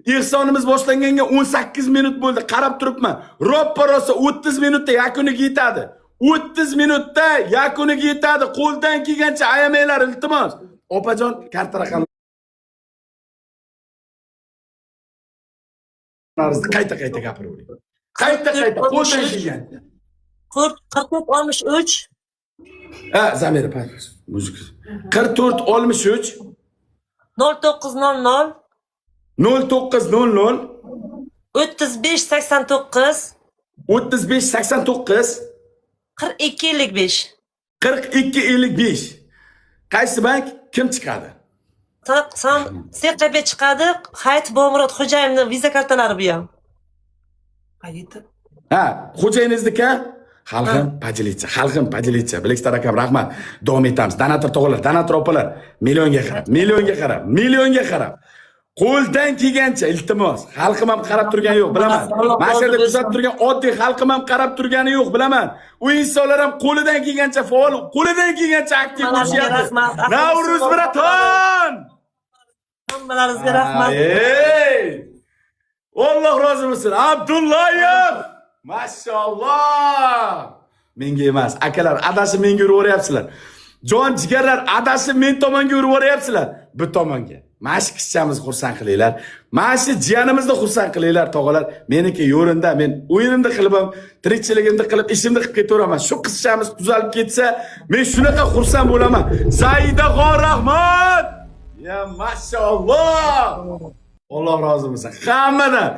Ehsonimiz boshlanganga 18 minut bo'ldi. Qarab turibman. Roppa rosa 30 minutda yakuniga yetadi. 30 minutda yakuniga yetadi. Qo'ldan kelgancha ayamanglar, iltimos. Opajon, karta raqamlaringizni qayta-qayta gapiravering. Qayta-qayta qo'ldan kelgancha. 44 63. Ha, Zamira, muzika. 44 63 09 00 09 00 35 89 35 89 42 55. 42 55. Qaysi bank, kim chiqadi? SQB chiqadi. Hayit Bomurod xo'jayinning viza kartalari bu ham. Ha, xo'jayingizniki? Xalqim поделиться, xalqim поделиться. Bileklar akam, rahmat. Davom etamiz. Donator tog'alar, donator opalar, millionga qarab, millionga qarab, millionga qarab. Qo'ldan kelgancha iltimos. Xalqim ham qarab turgani yo'q, bilaman. Mana shu yerda kuzatib turgan oddiy xalqim ham qarab turgani yo'q, bilaman. U insonlar ham qo'lidan kelgancha faol, qo'lidan kelgancha aktiv bo'lishyapti. Navruz braton! Hammalaringizga rahmat. Ey! Alloh rozi bo'lsin. Abdullayev! Mashalloh! Menga emas, akalar, adashib menga uraveryapsizlar. Jon jigarlar, adashib men tomonga uraveryapsizlar. Bu tomonga. Mana shu qizchamizni xursand qilinglar. Mana shu jiyanimizni xursand qilinglar, tog'alar. Meniki yo'rinda, men o'yinimni qilib ham, tirikchiligimni qilib, ishimni qilib ketaveraman. Shu qizchamiz tuzalib ketsa, men shunaqa xursand bo'laman. Zaidaxon, rahmat! Ya mashalloh! Alloh rozi bo'lsin. Hammadan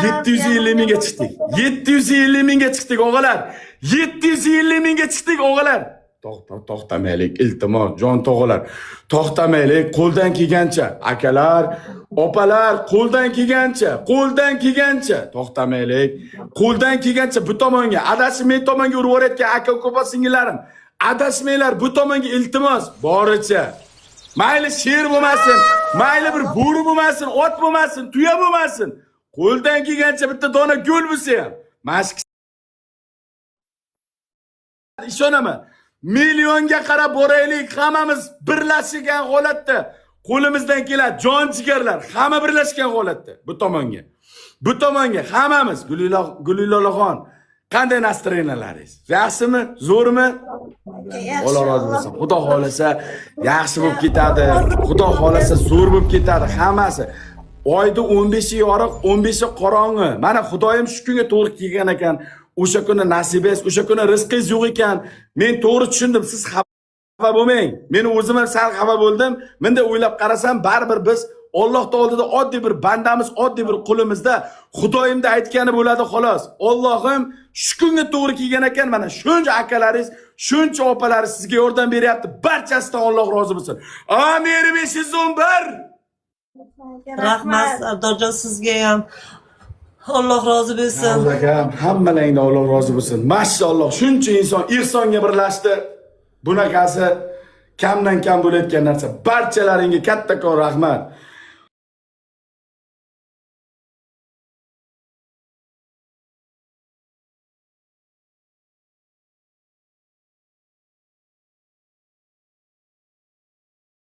750 mingga chiqdik. 750 mingga chiqdik, o'g'alar. 750 mingga chiqdik, o'g'alar. To'xtamaylik, iltimos, jon tog'alar. To'xtamaylik, qo'ldan kelgancha, akalar, opalar, qo'ldan kelgancha, qo'ldan kelgancha to'xtamaylik. Qo'ldan kelgancha bu tomonga, adashib men tomonga urib yuborayotgan aka uka singillarim, adashmanglar bu tomonga, iltimos, boricha. Mayli sher bo'lmasin, mayli bir bo'ri bo'lmasin, ot bo'lmasin, tuya bo'lmasin. Qo'ldan kelgancha bitta dona gul bo'lsa ham. Mana shu ishonaman. Millionga qarab boraylik, hammamiz birlashgan holatda. Qo'limizdan keladi, jon jigarlar, hamma birlashgan holatda. Bu tomonga. Bu tomonga hammamiz. Gulilolaxon, qanday nastrenialaringiz? Yaxshimi? Zo'rmi? Alloh rozi bo'lsin. Xudo xolasa yaxshi bo'lib ketadi. Xudo xolasa zo'r bo'lib ketadi hammasi. Oyda 15 yorug', 15 qorong'i. Mana Xudoyim shu kunga to'g'ri kelgan ekan. O'sha kuni nasibangiz, o'sha kuni rizqingiz yo'q ekan. Men to'g'ri tushundim, siz xafa bo'lmang. Men o'zim ham sal xafa bo'ldim. Menda o'ylab qarasam, baribir biz Alloh oldida oddiy bir bandamiz, oddiy bir qulimizda Xudoyimda aytgani bo'ladi xolos. Allohim shu kunga to'g'ri kelgan ekan, mana shuncha akalaringiz, shuncha opalaringiz sizga yordam beryapti. Barchasidan Alloh rozi bo'lsin. Amir 511. Rahmat Sardorjon, sizga ham Alloh rozi bo'lsin. Akam, hammalaringdan Alloh rozi bo'lsin. Mashalloh, shuncha inson ihsonga birlashdi. Bunaqasi kamdan kam bo'layotgan narsa. Barchalaringga kattakon rahmat.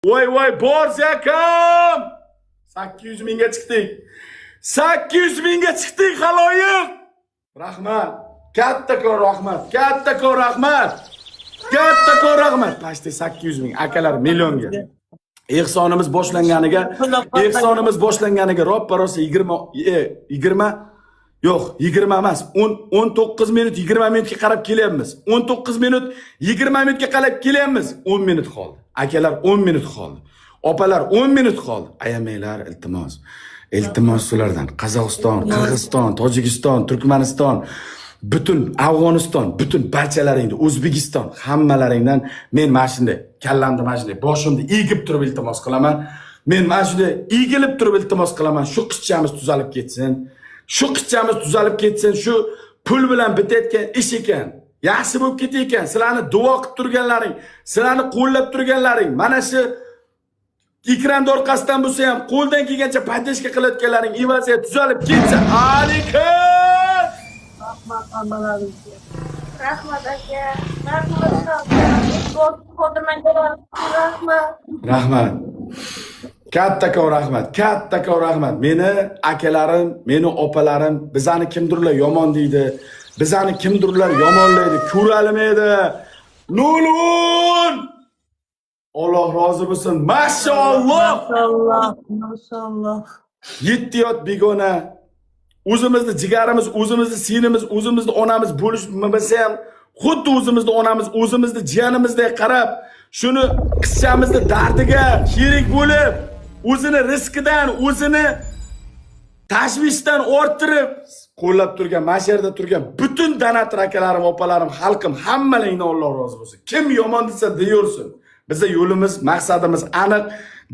Voy voy, borz akam! 800 mingga chiqdik. 800 mingga chiqdik xaloyiq. Rahmat. Kattakon rahmat. Kattakon rahmat. Kattakon rahmat. Pastda 800 ming akalar millionga. Ehsonimiz boshlanganiga, ehsonimiz boshlanganiga roppa rosa 20 yo'q, 20 emas, 19 minut 20 minutga qarab kelyapmiz. 19 minut 20 minutga qarab kelyapmiz. 10 minut qoldi. Akalar 10 minut qoldi. Opalar 10 minut qoldi. Ayamanglar, iltimos. Iltimos sizlardan. Qozog'iston, Qirg'iziston, Tojikiston, Turkmaniston, butun Afg'oniston, butun barchalaringni, O'zbekiston, hammalaringdan men mana shunday kallamni mana shunday boshimni egib turib iltimos qilaman. Men mana shunday egilib turib iltimos qilaman. Shu qizchamiz tuzalib ketsin. Shu qizchamiz tuzalib ketsin. Shu pul bilan bitayotgan ish ekan. Yaxshi bo'lib ketayotgan. Sizlarni duo qilib turganlaring, sizlarni qo'llab turganlaring, mana shu ekranda orqasidan bo'lsa ham qo'ldan kelgancha podeshka qilayotganlaring evaziga tuzalib ketsa. Alaykum. Rahmat hammalaringizga. Rahmat aka. Rahmat. Rahmat. Rahmat. Kattakon rahmat, kattakon rahmat. Meni akalarim, meni opalarim, bizani kimdirlar yomon deydi, bizani kimdirlar yomonlaydi, ko'ralmaydi. Nolun! Alloh rozi bo'lsin. Mashalloh! Mashalloh, mashalloh. 7 yot begona. O'zimizni jigarimiz, o'zimizni sinimiz, o'zimizni onamiz bo'lishmasa ham, xuddi o'zimizni onamiz, o'zimizni jiyanimizdek qarab, shuni qizchamizni dardiga sherik bo'lib, o'zini rizqidan, o'zini tashvishdan orttirib qo'llab turgan, mana shu yerda turgan butun donator akalarim, opalarim, xalqim, hammalaringdan Alloh rozi bo'lsin. Kim yomon desa deyaversin. Biza yo'limiz, maqsadimiz aniq.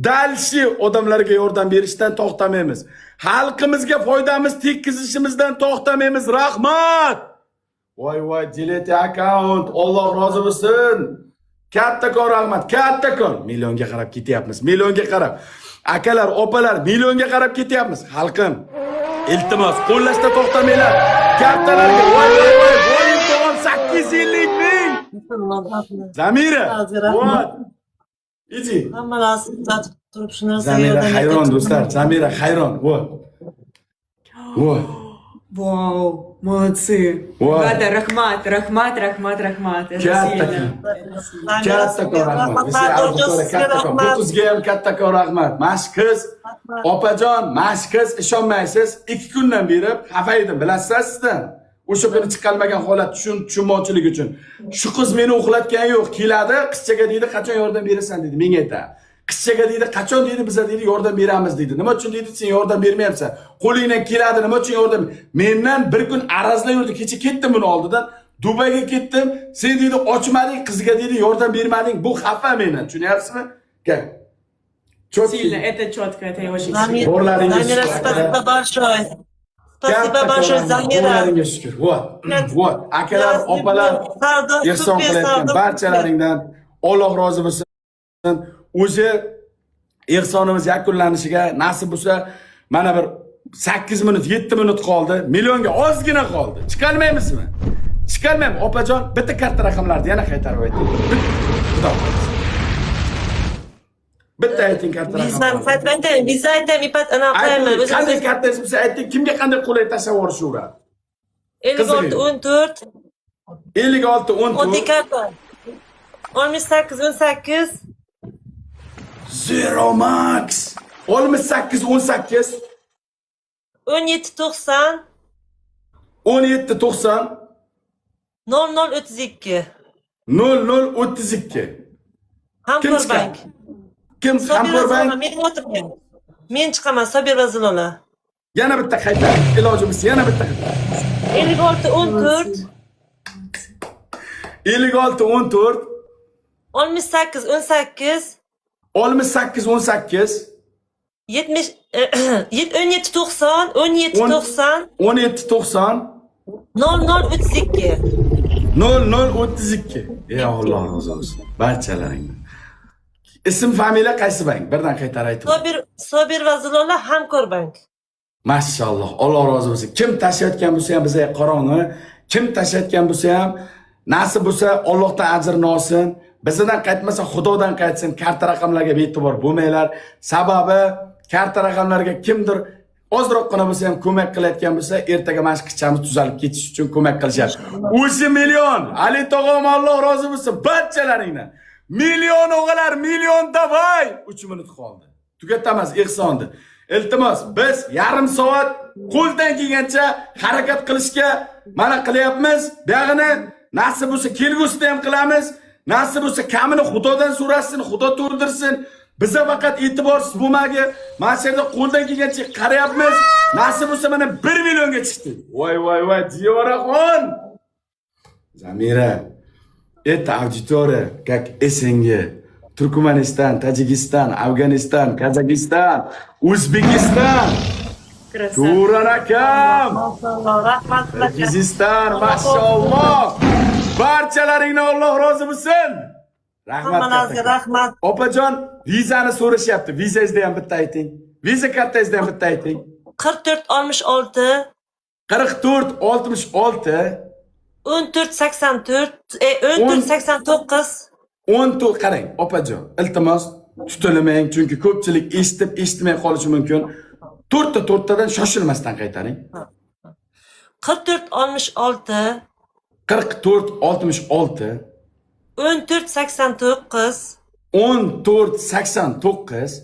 Дальше odamlarga yordam berishdan to'xtamaymiz. Xalqimizga foydamiz tekkizishimizdan to'xtamaymiz. Rahmat. Voy voy, delete account. Alloh rozi bo'lsin. Kattakon rahmat, kattakon. Millionga qarab ketyapmiz, millionga qarab. Akalar, opalar, millionga qarab ketyapmiz. Xalqim, iltimos, qo'llashda to'xtamanglar. Kattalarga voy voy voy, voy tog'am 850 ming. Zamira. Вот. Иди. Hammalari kuzatib turib shu narsaga Zamira yordam hayron etib- do'stlar, Zamira hayron. Вот. Вот. Вау, молодцы. Вау. Ребята, rahmat, rahmat, rahmat, rahmat. Это Katta сильно. Это сильно. Kattakon rahmat. Rahmat, Sardorjon, sizga Kattakon. Bu rahmat. qizga ham kattakon rahmat. Mana shu qiz, opajon, mana shu qiz, ishonmaysiz, 2 kundan beri xafa edim, bilasizlar sizdan. O'sha kuni chiqolmagan holat tushunmovchilik uchun. Shu qiz meni uxlatgani yo'q. Keladi, qizchaga deydi, qachon yordam berasan deydi, menga aytadi. Qizchaga deydi, qachon deydi, biza deydi, yordam beramiz deydi. Nima uchun deydi, sen yordam bermayapsan? Qo'lingdan keladi, nima uchun yordam? Mendan bir kun arazlab yurdi. Kecha ketdim buni oldidan. Dubayga ketdim. Sen deydi, ochmading, qizga deydi, yordam bermading. Bu xafa mendan. Tushunyapsizmi? Gel. Çok Сильно, это четко, это я очень Zamira, сильно. To'g'rilaringiz Zamira, shukur. спасибо большое. Спасибо большое, Zamira. To'g'rilaringga shukur. Вот. Вот. Akalar, opalar, Sardor, ehson super, qilayotgan Sardor, barchalaringdan Alloh rozi bo'lsin. O'zi ehsonimiz yakunlanishiga nasib bo'lsa, mana bir 8 minut, 7 minut qoldi. Millionga ozgina qoldi. Chiqolmaymizmi? Chiqolmayman. Opajon, bitta karta raqamlarni yana qaytarib ayting. Xudo xohlasa. Bitta ayting karta Vizani raqamlarini. qaytib aytaymi? Viza aytaymi, ipat anaqa qilaymi? Ayting, O'zim qanday kartangiz bo'lsa ayting, kimga qanday qulay tashlab yuborishaveradi. 56 14 56 14 oddiy karta. 68 18 Zero Max 68 18 17 90 17 90 00 32. 00 32. Kim Hamkor chiqadi? bank. Kim? Sobira Hamkor Zilola, bank. men o'tirgan. Men chiqaman, Sobira Zilola. Yana bitta qaytar. Iloji bo'lsa yana bitta. 56 14 56 14 68 18 68 18 70 17 90 17 90 17 90 00 32. 00 32. Ey Alloh rozi bo'lsin. Barchalaringdan. Ism, familiya, qaysi bank? Birdan qaytar ayting. Sobir va Zilola, Hamkor bank. Mashalloh. Alloh rozi bo'lsin. Kim tashlayotgan bo'lsa ham bizga qorong'i, kim tashlayotgan bo'lsa ham nasib bo'lsa Allohdan ajrini olsin. Bizdan qaytmasa Xudodan qaytsin. Karta raqamlarga bee'tibor bo'lmanglar. Sababi karta raqamlarga kimdir ozroqgina bo'lsa ham ko'mak qilayotgan bo'lsa, ertaga mana shu qizchamiz tuzalib ketish uchun ko'mak qilishyapti. O'zi million. Ali tog'am, Alloh rozi bo'lsin barchalaringdan. Million o'g'illar, million давай. 3 minut qoldi. Tugatamiz ehsonni. Iltimos, biz yarim soat qo'ldan kelgancha harakat qilishga mana qilyapmiz. Buyog'ini nasib bo'lsa kelgusida ham qilamiz. Nasib bo'lsa kamini Xudodan so'rasin, Xudo to'ldirsin. Biza faqat e'tiborsiz bo'lmagi, mana shu yerda qo'ldan kelgancha qarayapmiz. Nasib bo'lsa mana 1 millionga chiqdik. Voy voy voy, Diyoraxon. Zamira, это аудитория как СНГ, Turkmaniston, Tojikiston, Afg'oniston, Qozog'iston, O'zbekiston, Красавчик. Turan akam, Mashalloh, rahmat sizlarga. Qirg'iziston, mashalloh. Barchalaringdan Alloh rozi bo'lsin. Rahmat. Hammalaringizga Kattakon. Rahmat. Opajon, vizani so'rashyapti. Vizangizda ham bitta ayting. Viza kartangizda ham bitta ayting. 44 66 44 66 14 84 14 89 14. Qarang, opajon, iltimos, Tutilmang, chunki ko'pchilik eshitib, eshitmay qolishi mumkin. To'rtta to'rttadan shoshilmasdan qaytaring. 44 66 44 66 14 89 14 89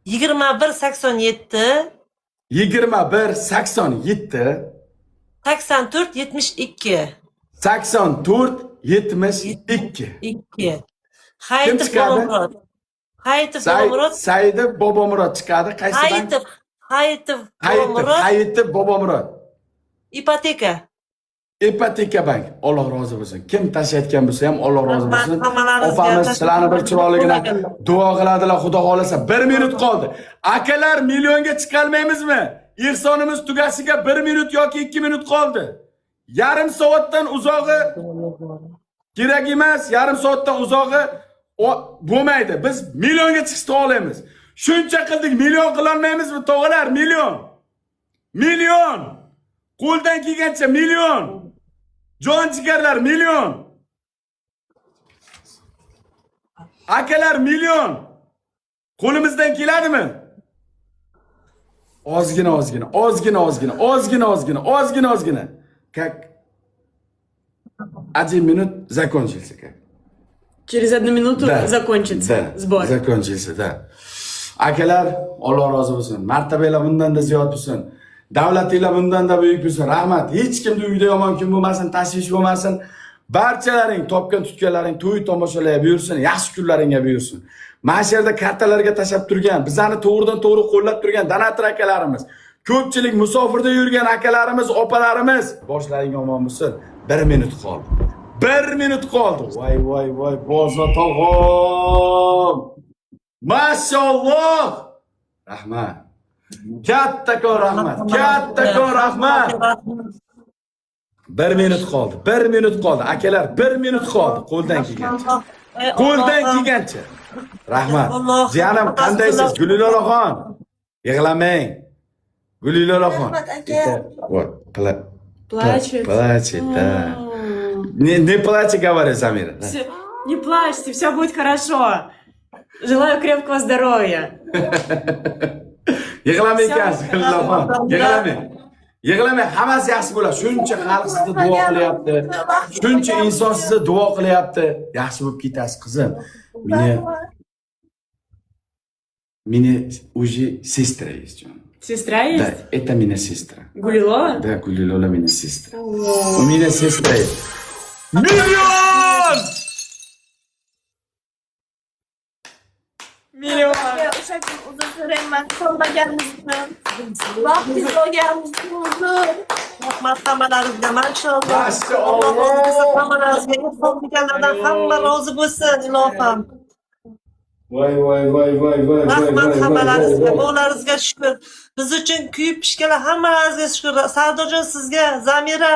21 87 21 87 84 72 84 72. 2. Hayitov chiqadi? Bobomurod. Hayitov Bobomurod. Saidov Bobomurod chiqadi. Qaysi bank? Hayitov Hayitov Hayitov, Bobomurod. Hayitov Bobomurod. Ipoteka. Ipoteka bank. Alloh rozi bo'lsin. Kim tashlayotgan bo'lsa ham Alloh rozi bo'lsin. Hammalaringizga Opamiz sizlarni bir chiroyligina tashakkur. Duo qiladilar, Xudo xolasa. 1 minut qoldi. Akalar, millionga chiqolmaymizmi? Ehsonimiz tugashiga 1 minut yoki 2 minut qoldi. Yarim soatdan uzog'i kerak emas, yarim soatdan uzog'i bo'lmaydi. Biz millionga chiqishni olamiz. Shuncha qildik, million qilolmaymizmi, tog'alar? Million. Million. Qo'ldan kelgancha million. Jon jigarlar million. Akalar million. Qo'limizdan keladimi? Ozgina, ozgina, ozgina, ozgina, ozgina, ozgina, ozgina, ozgina. Как 1 минут закончился как. Через 1 минуту Да. закончится Да, сбор. Закончился, да. Akalar, Alloh rozi bo'lsin. Martabanglar bundan-da ziyod bo'lsin. Davlatinglar bundan-da buyuk bo'lsin. Rahmat. Hech kimni uyida yomon kun bo'lmasin, tashvish bo'lmasin. Barchalaring topgan tutganlaring to'y tomoshalarga buyursin, yaxshi kunlaringga buyursin. Mana shu yerda kartalarga tashlab turgan, bizani to'g'ridan to'g'ri qo'llab turgan donator akalarimiz, ko'pchilik musofirda yurgan akalarimiz, opalarimiz, boshlaring omon bo'lsin. 1 minut qoldi. 1 minut qoldi. Voy voy voy, Bozor tog'om. Mashalloh. Rahmat. Kattakon rahmat. Kattakon rahmat. 1 minut qoldi. 1 minut qoldi. Akalar, 1 minut qoldi. Qo'ldan kelgancha. Qo'ldan kelgancha. Rahmat. Jiyanim, qandaysiz? Gulilolaxon. Yig'lamang. Gulilolaxon. Rahmat, aka. Вот, Плачет. Плачет, да. Не плачь, говорит Замира. Да. Всё, не плачьте, все будет хорошо. Желаю крепкого здоровья. Yig'lamang ekansiz, Gulilolaxon. Yig'lamang. Yig'lamang, hammasi yaxshi bo'ladi. Shuncha xalq sizni duo qilyapti. Shuncha inson sizni duo qilyapti. Yaxshi bo'lib ketasiz, qizim. Меня уже сестра есть. Сестра есть? Да, это меня сестра. Гулилола? Да, Гулилола меня сестра. У меня сестра есть. Миллион! Миллион! O'sha kun uzr so'rayman, ko'rmaganimiz uchun. Vaqtingiz olganimiz uchun uzr. Rahmat hammalaringizga, mashalloh. Mashalloh. Alloh rozi bo'lsin hammalaringizga. Ehson qilganlardan hamma rozi bo'lsin, ilohim. Voy voy voy voy voy voy Rahmat voy hammalaringizga, voy. bolaringizga shukur. Biz uchun kuyib pishganlar hammalaringizga shukur. Sardorjon sizga, Zamira,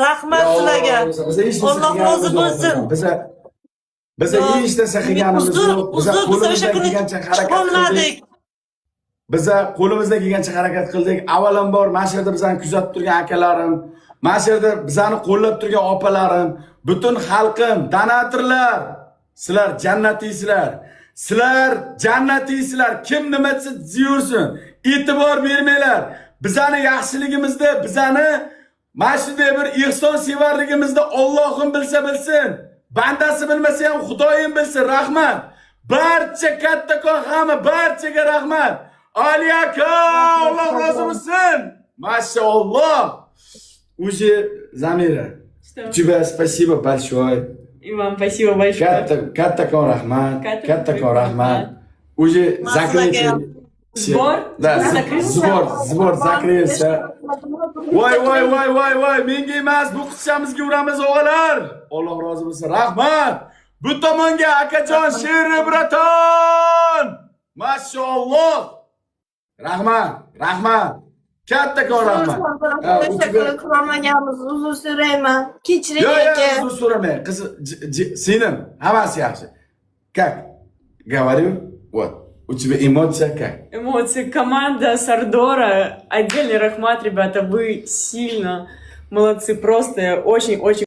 rahmat sizlarga. Biza hech narsa Alloh rozi qilganimiz yo'q, bo'lsin. Biza hech narsa qilganimiz Uzr, yo'q. Biza uzr, biz o'sha qo'limizdan kuni kelgancha harakat chiqolmadik. qildik. Biza qo'limizdan kelgancha harakat qildik. Avvalambor mana shu yerda bizani kuzatib turgan akalarim, mana shu yerda bizani qo'llab turgan opalarim, butun xalqim, donatorlar, sizlar jannatiysizlar. Sizlar jannatiysizlar. Kim nima desa yursin. E'tibor bermanglar. Bizani yaxshiligimizda, bizani mana shunday bir ehson sevarligimizda Allohim bilsa bilsin. Bandasi bilmasa ham Xudoyim bilsin. Rahmat. Barcha kattakon hamma barchaga rahmat. Ali aka, Alloh rozi bo'lsin. Mashalloh. Уже Zamira. Что? Тебе спасибо большое. И вам спасибо большое. Kattakon rahmat. Kattakon Kattakon rahmat. rahmat. Уже Mazza закрытый. Сбор? Да, Закрылся? сбор закрылся. Voy voy voy voy voy, menga emas, bu qizchamizga uramiz o'g'illar. Alloh rozi bo'lsin. Rahmat. Bu tomonga akajon Sheri braton. Mashalloh. Rahmat, rahmat. Kattakon rahmat. Ha, O'sha kuni ko'rmaganimiz uzr so'rayman. Kechiring Yo'q, yo'q, aka. uzr so'ramang. Qiz, singlim, hammasi yaxshi. Как? Говорю, вот. У тебя эмоция как? Эмоции. Команда Сардора. Отдельный рахмат, ребята. Вы сильно молодцы. Просто очень-очень